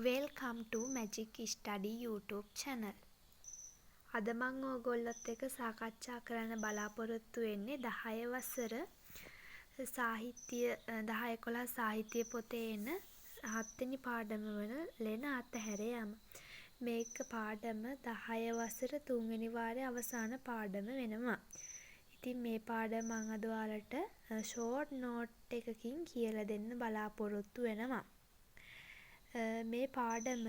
Welcome to Magic Study YouTube channel. අද මං ඕගොල්ලොත් එක්ක සාකච්ඡා කරන්න බලාපොරොත්තු වෙන්නේ 10 වසර සාහිත්‍ය, 10 11 සාහිත්‍ය පොතේ එන හත්වෙනි පාඩම වන ලෙන අතහැර යාම. මේක පාඩම 10 වසර තුන්වෙනි වාරයේ අවසාන පාඩම වෙනවා. ඉතින් මේ පාඩම මං අද ඔයාලට ෂෝට් නෝට් එකකින් කියලා දෙන්න බලාපොරොත්තු වෙනවා. මේ පාඩම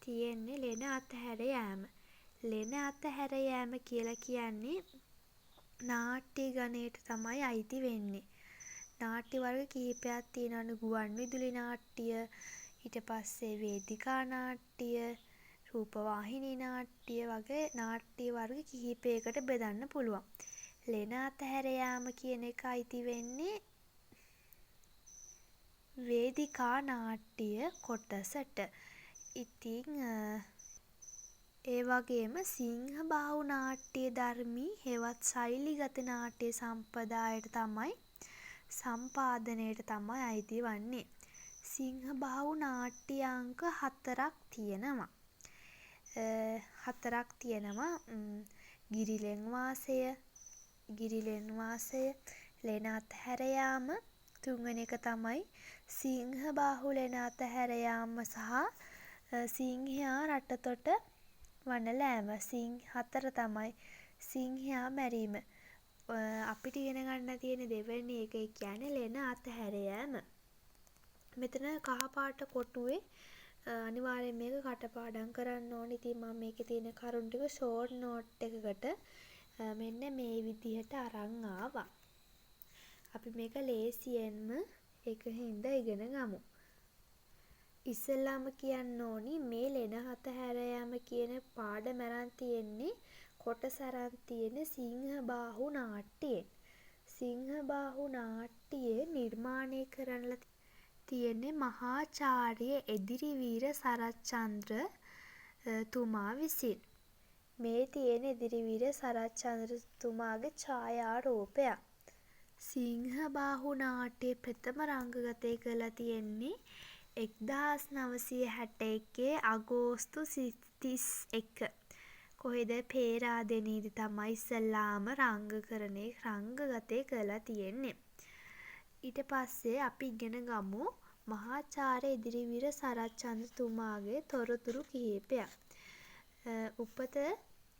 තියෙන්නේ ලෙන අතහැර යෑම. ලෙන අතහැර යෑම කියලා කියන්නේ නාට්‍ය ගණයට තමයි අයිති වෙන්නේ. නාට්‍ය වර්ග කිහිපයක් තියෙනවානේ. ගුවන් විදුලි නාට්‍ය, ඊට පස්සේ වේදිකා නාට්‍ය, රූපවාහිනී නාට්‍ය වගේ නාට්‍ය වර්ග කිහිපයකට බෙදන්න පුළුවන්. ලෙන අතහැර යාම කියන එක අයිති වෙන්නේ වේදිකා නාට්‍ය කොටසට. ඉතින් ඒ වගේම සිංහබාහු නාට්‍ය ධර්මී හෙවත් ශෛලිගත නාට්‍ය සම්ප්‍රදායට තමයි, සම්පාදනයට තමයි අයිති වන්නේ. සිංහබාහු නාට්‍ය අංක හතරක් තියෙනවා. හතරක් තියෙනවා. ගිරිලෙන් වාසය, ගිරිලෙන් වාසය, ලෙන අතහැර යාම, තුන්වෙනි එක තමයි සිංහබාහු ලෙන අතහැර යාම සහ සිංහයා රටතොට වනලෑම. හතර තමයි සිංහයා මැරීම. අපිට ඉගෙන ගන්න තියෙන දෙවෙනි එක, ඒ කියන්නේ ලෙන අතහැර යෑම. මෙතන කහ පාට කොටුවේ අනිවාර්යෙන් මේක කටපාඩම් කරන්න ඕනේ. ඉතින් මම මේකේ තියෙන කරුණු ටික ෂෝට් නෝට් එකකට මෙන්න මේ විදිහට අරන් ආවා. අපි මේක ලේසියෙන්ම ඒක හින්දා ඉගෙන ගමු. ඉස්සෙල්ලාම කියන්න ඕනි, මේ ලෙන අතහැර යාම කියන පාඩම අරන් තියෙන්නේ, කොටස අරන් තියෙන්නේ සිංහබාහු නාට්‍යයෙන්. සිංහබාහු නාට්‍යයේ නිර්මාණය කරන්න තියෙන්නේ මහාචාර්ය එදිරිවීර සරච්චන්ද්‍ර තුමා විසින්. මේ තියෙන එදිරිවීර සරච්චන්ද්‍ර තුමාගේ ඡායාරූපයක්. සිංහබාහු නාට්‍ය ප්‍රථම රංගගතය කරලා තියෙන්නේ 1961 අගෝස්තු 31. කොහෙද? පේරාදෙණියේදී තමයි ඉස්සෙල්ලාම රංගකරණය, රංගගතය කරලා තියෙන්නේ. ඊට පස්සේ අපි ඉගෙන ගමු මහාචාර්ය එදිරිවීර සරච්චන්ද්‍ර තුමාගේ තොරතුරු කිහිපයක්. උපත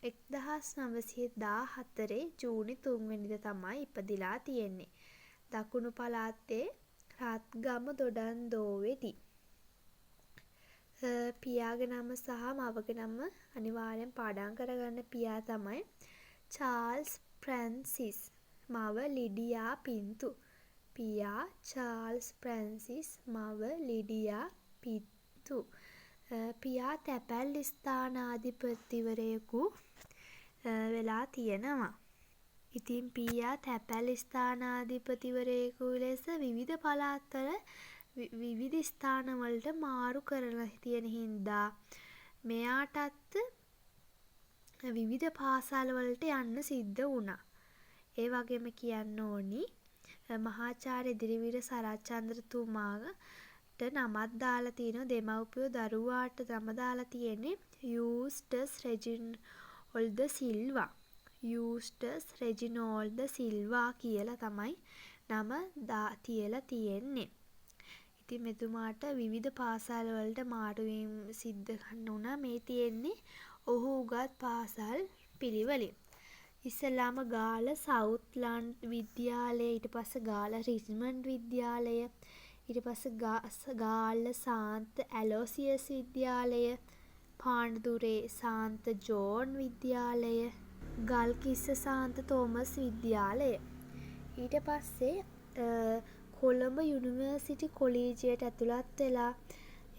1914 ජූනි 3 වෙනිදා තමයි ඉපදිලා තියෙන්නේ. දකුණු පළාතේ රත්ගම දොඩන්දෝවේදී. පියාගේ නම සහ මවගේ නම අනිවාර්යෙන් පාඩම් කරගන්න. පියා තමයි චාල්ස් ෆ්‍රැන්සිස්, මව ලිඩියා පින්තු. පියා චාල්ස් ෆ්‍රැන්සිස්, මව ලිඩියා පින්තු. පියා තැපැල් ස්ථානාධිපතිවරයෙකු වෙලා තියෙනවා. ඉතින් පියා තැපැල් ස්ථානාධිපතිවරයෙකු ලෙස විවිධ පළාත්වල විවිධ ස්ථානවලට මාරු කරලා තියෙන හින්දා මෙයාටත් විවිධ පාසල් වලට යන්න සිද්ධ වුණා. ඒ වගේම කියන්න ඕනි, මහාචාර්ය එදිරිවීර සරච්චන්ද්‍ර තුමාට නමක් දාලා තියෙනවා, දෙමව්පියෝ දරුවාට නම දාලා තියෙන්නේ යූස්ටස් රෙජිනෝල්ද සිල්වා. යූස්ටස් රෙජිනෝල්ද සිල්වා කියලා තමයි නම තියලා තියෙන්නේ. ඉතින් මෙතුමාට විවිධ පාසල් වලට මාරු වීම් සිද්ධ කරන්න වුණා. මේ තියෙන්නේ ඔහු උගත් පාසල් පිළිවෙලින්. ඉස්සෙල්ලාම ගාල්ල සවුත්ලන්ඩ් විද්‍යාලය, ඊට පස්සේ ගාල්ල රිච්මන්ඩ් විද්‍යාලය, ඊට පස්සේ ගාල්ල සාන්ත ඇලෝසියස් විද්‍යාලය, පානදුරේ සාන්ත ජෝන් විද්‍යාලය, ගල්කිස්ස සාන්ත තෝමස් විද්‍යාලය. ඊට පස්සේ කොළඹ යුනිවර්සිටි කොලීජයට ඇතුළත් වෙලා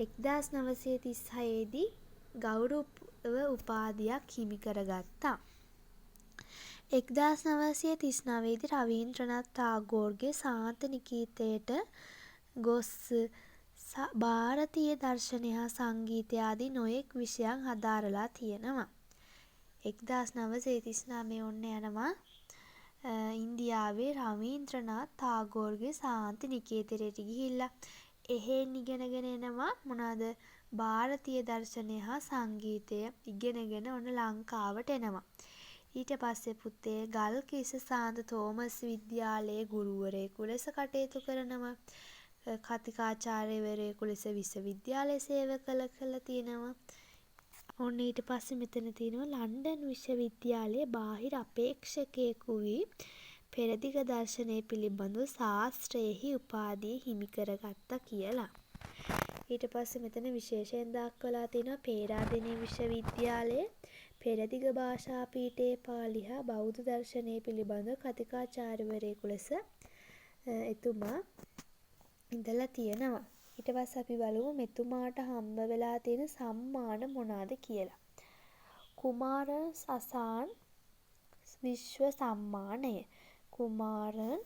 1936 දී ගෞරව උපාධියක් හිමි කරගත්තා. 1939 දී රවීන්ද්‍රනාත් ටාගෝර්ගේ සාන්ති නිකේතනයට ගොස් භාරතීය දර්ශනය හා සංගීතය ආදී නොයෙක් විෂයන් හදාරලා තියෙනවා. 1939 ඔන්න යනවා ඉන්දියාවේ රවීන්ද්‍රනාත් ටාගෝර්ගේ සාන්ති නිකේතනයට ගිහිල්ලා එහෙන් ඉගෙනගෙන එනවා මොනවද? භාරතීය දර්ශනය හා සංගීතය ඉගෙනගෙන ඔන්න ලංකාවට එනවා. ඊට පස්සේ පුතේ ගල්කිස්ස සාන්ත තෝමස් විද්‍යාලයේ ගුරුවරයෙකු ලෙස කටයුතු කරනවා. කථිකාචාර්යවරයෙකු ලෙස විශ්වවිද්‍යාලයේ සේවය කළා තියෙනවා. ඔන්න ඊට පස්සේ මෙතන තියෙනවා ලන්ඩන් විශ්වවිද්‍යාලයේ බාහිර අපේක්ෂකයෙකු වී පෙරදිග දර්ශනය පිළිබඳව ශාස්ත්‍රයෙහි උපාධිය හිමි කරගත්තා කියලා. ඊට පස්සේ මෙතන විශේෂයෙන් දක්වලා තියෙනවා පේරාදෙණිය විශ්වවිද්‍යාලයේ පෙරදිග භාෂා පීඨයේ පාලි හා බෞද්ධ දර්ශනය පිළිබඳව කථිකාචාර්යවරයෙකු ලෙස එතුමා ඉඳලා තියෙනවා. ඊට පස්සේ අපි බලමු මෙතුමාට හම්බ වෙලා තියෙන සම්මාන මොනවාද කියලා. කුමාරන් අසාන් විශ්ව සම්මානය. කුමාරන්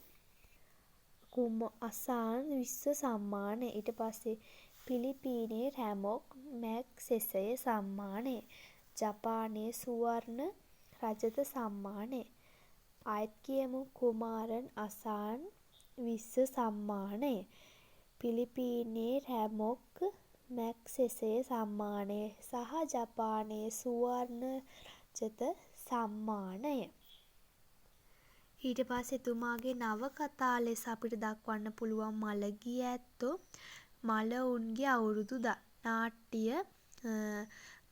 අසාන් විශ්ව සම්මානය. ඊට පස්සේ පිලිපීනයේ රැමොක් මැග්සෙසෙ සම්මානය. ජපානයේ සුවර්ණ රජත සම්මානය. ආයෙත් කියමු කුමාරන් අසාන් විශ්ව සම්මානය. පිලිපීනයේ රැමොක් මැග්සෙසෙ සම්මානය සහ ජපානයේ සුවර්ණ රජත සම්මානය. ඊට පස්සේ එතුමාගේ නවකතා ලෙස අපිට දක්වන්න පුළුවන් මළගිය ඇත්තෝ, මළවුන්ගේ අවුරුදු නාට්‍ය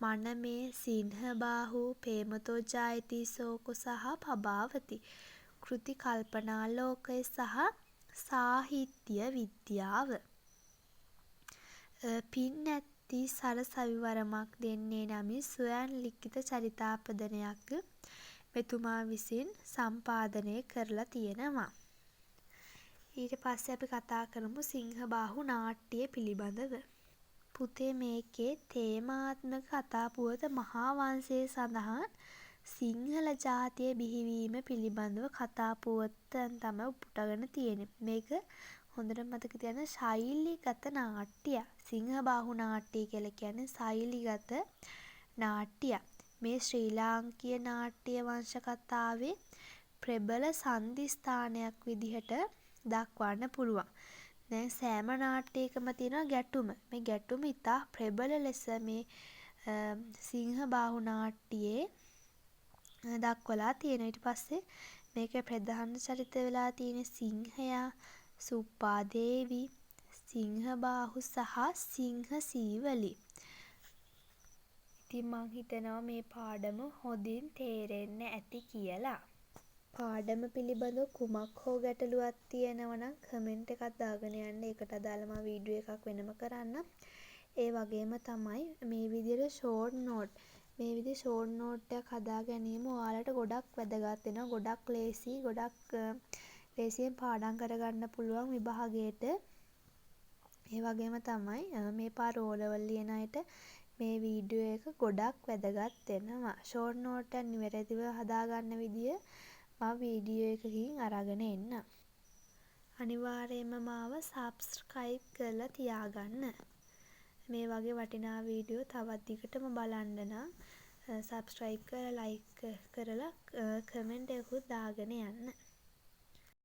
මනමේ, සින්හබාහු, පේමතෝ ජායති සෝකෝ සහ පබාවති. කෘති කල්පනාලෝකය සහ සාහිත්‍ය විද්‍යාව. පින්නැත්ති සරසවි වරමක් දෙන්නේ නමින් ස්වයං ලිඛිත චරිතාපදනයක් මෙතුමා විසින් සම්පාදනය කරලා තියෙනවා. ඊට පස්සේ අපි කතා කරමු සිංහබාහු නාට්‍ය පිළිබඳව. පුතේ මේකේ තේමාත්මක කතා පුවත මහා වංශයේ සඳහන් සිංහල ජාතිය බිහිවීම පිළිබඳව කතා පුවතෙන් තමයි උපුටාගෙන තියෙන්නේ. මේක හොඳට මතක තියාගන්න ශෛලිගත නාට්‍යයක්. සිංහබාහු නාට්‍ය කියලා කියන්නේ ශෛලිගත නාට්‍යයක්. මේ ශ්‍රී ලාංකීය නාට්‍ය වංශ කතාවේ ප්‍රබල සන්ධිස්ථානයක් විදිහට දක්වන්න පුළුවන්. දැන් සෑම නාට්‍යයකම තියෙනවා ගැටුම. මේ ගැටුම ඉතා ප්‍රබල ලෙස මේ සිංහබාහු නාට්‍යයේ දක්වලා තියෙනවා. ඊට පස්සේ මේකේ ප්‍රධාන චරිත වෙලා තියෙන්නේ සිංහයා, සුප්පාදේවි, සිංහබාහු සහ සිංහ සීවලි. ඉතින් මං හිතනවා මේ පාඩම හොඳින් තේරෙන්න ඇති කියලා. පාඩම පිළිබඳව කුමක් හෝ ගැටලුවක් තියෙනවා නම් කමෙන්ට් එකක් දාගෙන යන්න. ඒකට අදාළ මම වීඩියෝ එකක් වෙනම කරන්නම්. ඒ වගේම තමයි මේ විදිහට ෂෝට් නෝට් මේ විදිහේ ෂෝට් නෝට් එකක් හදා ගැනීම ඔයාලට ගොඩක් වැදගත් වෙනවා. ගොඩක් ලේසියි. ගොඩක් ලේසියෙන් පාඩම් කරගන්න පුළුවන් විභාගයට. ඒ වගේම තමයි මේ පාර ඕ ලෙවල් ලියන අයට මේ වීඩියෝ එක ගොඩක් වැදගත් වෙනවා. ෂෝට් නෝට් එකක් නිවැරදිව හදාගන්න විදිය මම වීඩියෝ එකකින් අරගෙන එන්නම්. අනිවාර්යයෙන්ම මාව සබ්ස්ක්‍රයිබ් කරලා තියාගන්න. මේ වගේ වටිනා වීඩියෝ තවත් දිගටම බලන්න නම් සබ්ස්ක්‍රයිබ් කරලා ලයික් කරලා කමෙන්ට් එකකුත් දාගෙන යන්න.